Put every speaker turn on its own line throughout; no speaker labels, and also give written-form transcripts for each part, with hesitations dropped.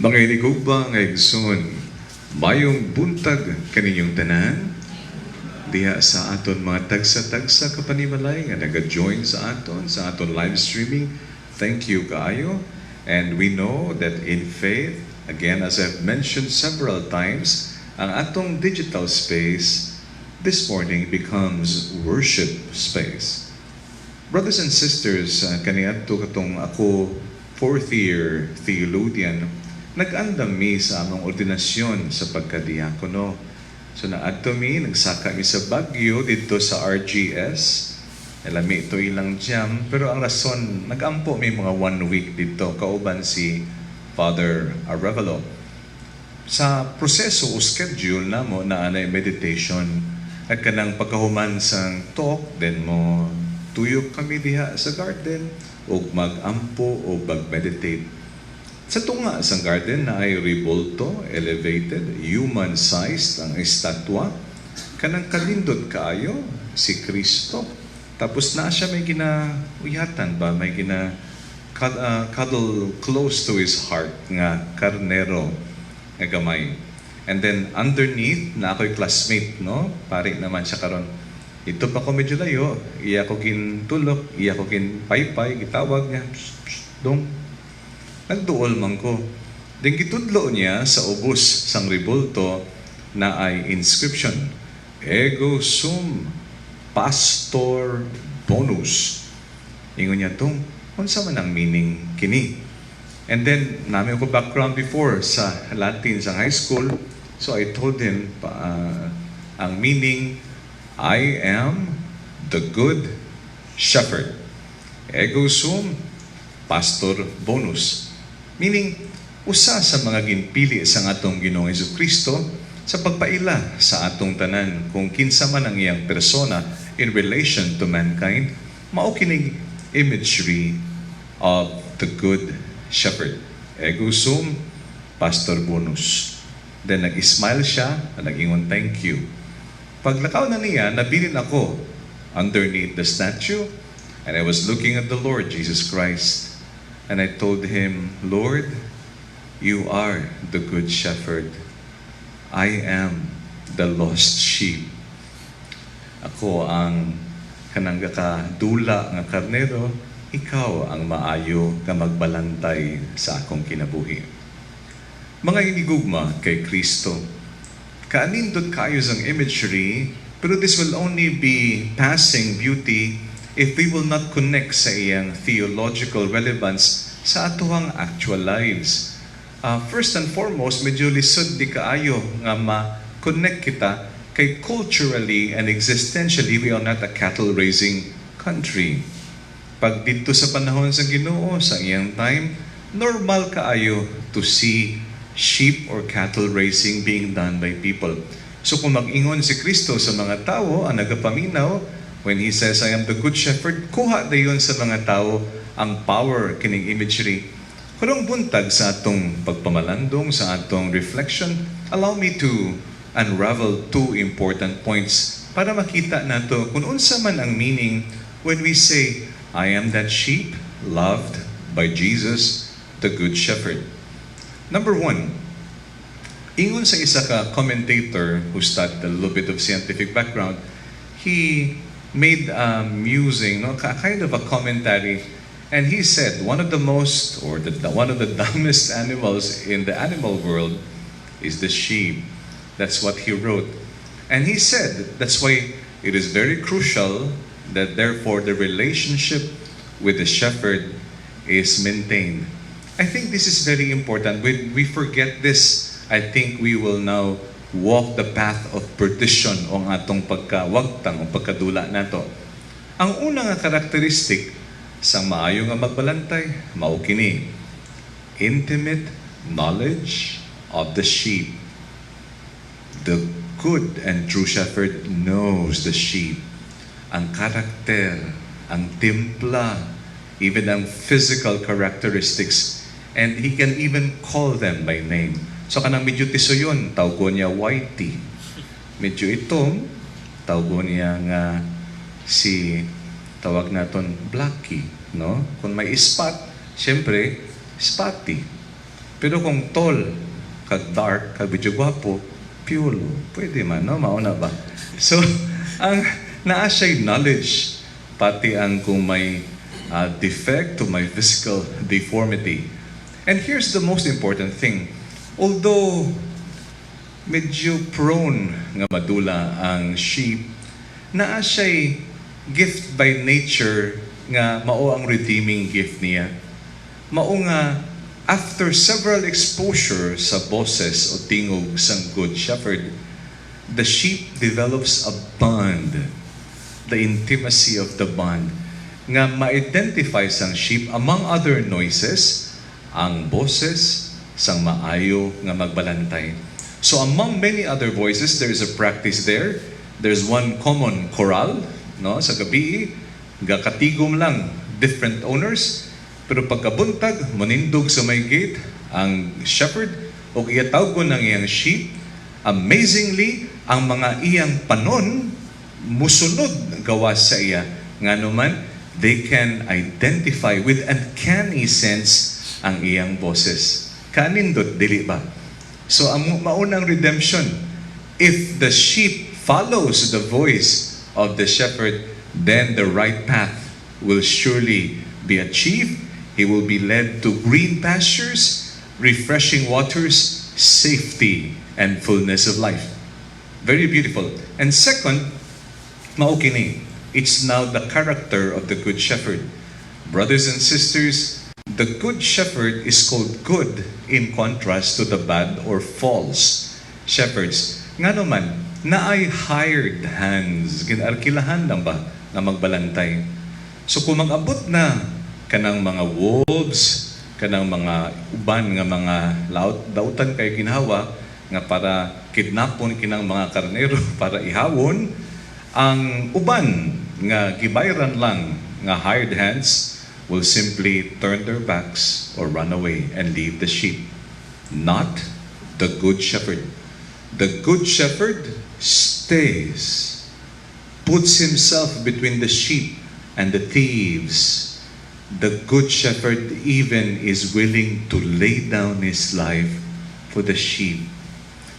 Mga hinigugma nga igsoon, mayong buntag kaninyong tanan diha sa aton mga tagsa-tagsa ka panimalay nga naga-join sa aton live streaming. Thank you kaayo. And we know that in faith, again, as I've mentioned several times, ang atong digital space this morning becomes worship space. Brothers and sisters, kaniadto katong ako fourth year theologian, nag-andam mi sa among ordinasyon sa pagkadiakono. So naadto mi, nagsaka mi sa Baguio didto sa RGS. Lami ito ilang jam, pero ang rason, nag-ampo mi mga one week didto, kauban si Father Arevalo. Sa proseso o schedule namo na anay meditation, at kanang pagkahuman sang talk, then mo tuyok kami diha sa garden ug mag-ampo o mag-meditate. Sa tunga sa garden naay rebulto, elevated, human-sized ang estatwa. Kanang kalindot kaayo, si Kristo. Tapos na siya may ginauyatan ba, may gina cuddle close to his heart nga karnero nga gamay. And then underneath na ako'y classmate, no? Pari naman siya karon. Ito pa ko medyo layo, iya ko gintulok, iya ko ginpaypay, gitawag niya, "Psst, psst, dong." Nagduol man ko. Then gitudlo niya sa ubos sang rebulto naay inscription, "Ego sum pastor bonus." Ingon niya, "Tong, unsa man ang meaning kini?" And then, naa man ko background before sa Latin sa high school. So I told him, ang meaning, "I am the good shepherd." Ego sum pastor bonus. Meaning, usa sa mga ginpili sa atong Ginoong Kristo sa pagpaila sa atong tanan kung kinsa man ang iyang persona in relation to mankind, mao kining imagery of the good shepherd. Ego sum pastor bonus. Then nag-smile siya, nag-ingon, "Thank you." Paglakaw na niya, nabilin ako underneath the statue, and I was looking at the Lord Jesus Christ. And I told him, "Lord, you are the good shepherd. I am the lost sheep." Ako ang kanang dula nga karnero, ikaw ang maayo nga magbalantay sa akong kinabuhi. Mga inigugma kay Kristo, kaanindot kaayo ang imagery, pero this will only be passing beauty if we will not connect sa iyang theological relevance sa atoang actual lives. First and foremost, medyo lisod di kaayo nga ma-connect kita kay culturally and existentially we are not a cattle raising country. Pag didto sa panahon sa Ginoo, sa iyang time, normal kaayo to see sheep or cattle raising being done by people. So kung mag-ingon si Kristo sa mga tao ang nagapaminaw, when He says, "I am the good shepherd," kuha dayon sa mga tao ang power kining imagery. Karong buntag sa atong pagpamalandong, sa atong reflection, allow me to unravel two important points para makita nato kung unsa man ang meaning when we say, "I am that sheep loved by Jesus, the Good Shepherd." Number one, ingon sa isa ka commentator who studied a little bit of scientific background, he made a musing, no, kind of a commentary, and he said one of the most or the one of the dumbest animals in the animal world is the sheep. That's what he wrote. And he said that's why it is very crucial that therefore the relationship with the shepherd is maintained. I think this is very important. When we forget this, I think we will now walk the path of perdition o ang atong pagkawagtang o pagkadula nato. Ang una nga karakteristik sa maayo nga magbalantay, mao kini: intimate knowledge of the sheep. The good and true shepherd knows the sheep. Ang karakter, ang timpla, even ang physical characteristics, and he can even call them by name. So kanang medyo tisoyon, tawgon niya Whitey. Medyo itom, tawgon niya nga si tawag naton Blackie, no? Kung may spot, siyempre, Spotty. Pero kung tall, kag dark, kag medyo gwapo, Piolo. Pwede man, no? Mauna ba? So, ang naa siya'y knowledge, pati ang kung may defect o may physical deformity. And here's the most important thing. Although medyo prone nga madula ang sheep, naa siya'y gift by nature nga mao ang redeeming gift niya. Mao nga after several exposure sa boses o tingog sang Good Shepherd, the sheep develops a bond, the intimacy of the bond, nga ma-identify sang sheep among other noises, ang boses sang maayo nga magbalantay. So among many other voices, there is a practice there. There's one common corral, no, sa gabi, gakatigom lang different owners, pero pagkabuntag, manindog sa may gate ang shepherd ug iyatawgon ang iyang sheep. Amazingly, ang mga iyang panon musunod gawas sa iya. Ngano man, they can identify with uncanny sense ang iyang boses. Kanindot, dili ba? So ang maunang redemption, if the sheep follows the voice of the shepherd, then the right path will surely be achieved. He will be led to green pastures, refreshing waters, safety, and fullness of life. Very beautiful. And second, mao kini, it's now the character of the Good Shepherd. Brothers and sisters, the Good Shepherd is called good in contrast to the bad or false shepherds. Ngano man, naay hired hands, ginarkilahan lang ba nga magbalantay. So kung mag-abot na kanang mga wolves, kanang mga uban nga mga laut, dautan kay ginhawa nga para kidnapon kinang mga karnero para ihawon, ang uban nga gibayran lang nga hired hands will simply turn their backs or run away and leave the sheep. Not the Good Shepherd. The Good Shepherd stays, puts himself between the sheep and the thieves. The Good Shepherd even is willing to lay down his life for the sheep.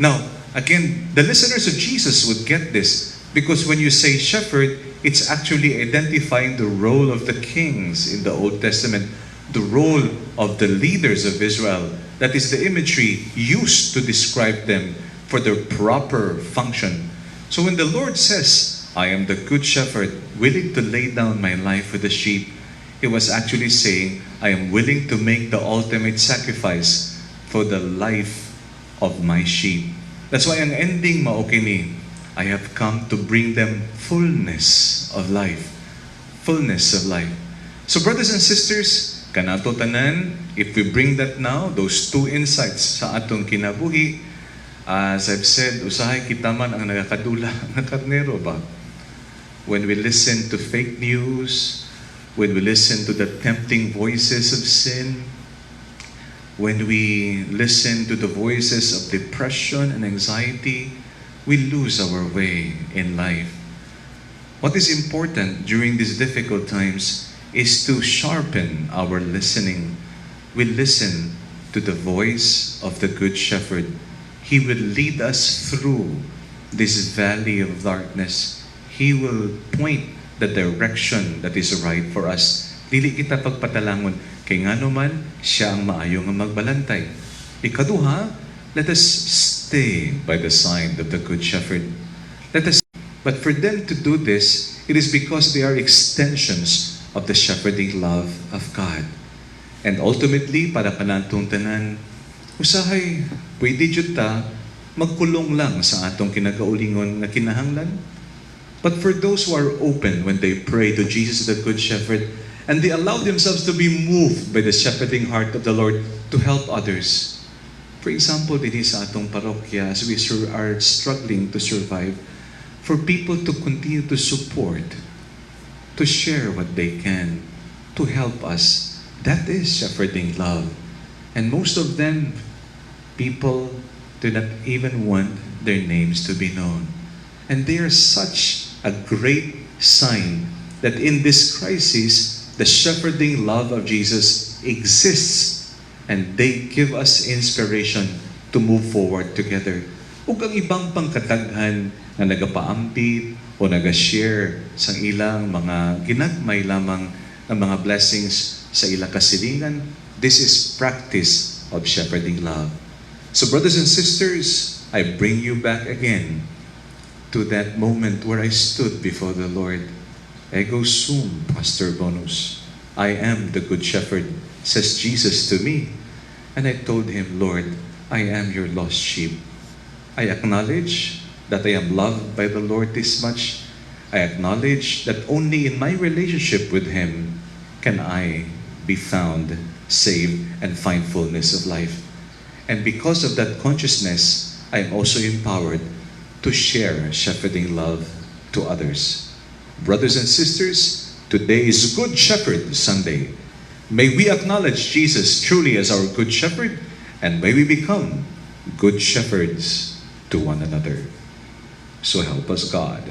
Now, again, the listeners of Jesus would get this because when you say shepherd, it's actually identifying the role of the kings in the Old Testament, the role of the leaders of Israel. That is the imagery used to describe them for their proper function. So when the Lord says, "I am the good shepherd, willing to lay down my life for the sheep," he was actually saying, "I am willing to make the ultimate sacrifice for the life of my sheep." That's why ang ending mao kini, "I have come to bring them fullness of life." Fullness of life. So brothers and sisters, kanato tanan, if we bring that now, those two insights sa atong kinabuhi, as I've said, usahay kita man ang nagakadula nga karnero ba? When we listen to fake news, when we listen to the tempting voices of sin, when we listen to the voices of depression and anxiety, we lose our way in life. What is important during these difficult times is to sharpen our listening. We listen to the voice of the Good Shepherd. He will lead us through this valley of darkness. He will point the direction that is right for us. Dili kita pagpatalangon kay ngano man siya ang maayo nga magbalantay. Ikaduha, let us stay by the side of the Good Shepherd. Let us. But for them to do this, it is because they are extensions of the shepherding love of God. And ultimately, para kanatong tanan, usahay, pwede jud ta magkulong lang sa atong kinagaulingon nga kinahanglan. But for those who are open when they pray to Jesus the Good Shepherd, and they allow themselves to be moved by the shepherding heart of the Lord to help others. For example, dinhi sa atong parokya, as we are struggling to survive, for people to continue to support, to share what they can, to help us, that is shepherding love. And most of them, people do not even want their names to be known. And they are such a great sign that in this crisis, the shepherding love of Jesus exists. And they give us inspiration to move forward together. Ug ang ibang pangkadaghan nga nagapaambit o naga-share sa ilang mga ginagmay lamang nga mga blessings sa ilang kasilingan, this is practice of shepherding love. So, brothers and sisters, I bring you back again to that moment where I stood before the Lord. "Ego sum pastor bonus. I am the good shepherd," says Jesus to me. And I told him, "Lord, I am your lost sheep." I acknowledge that I am loved by the Lord this much. I acknowledge that only in my relationship with Him can I be found, saved, and find fullness of life. And because of that consciousness, I am also empowered to share shepherding love to others. Brothers and sisters, today is Good Shepherd Sunday. May we acknowledge Jesus truly as our Good Shepherd, and may we become good shepherds to one another. So help us God.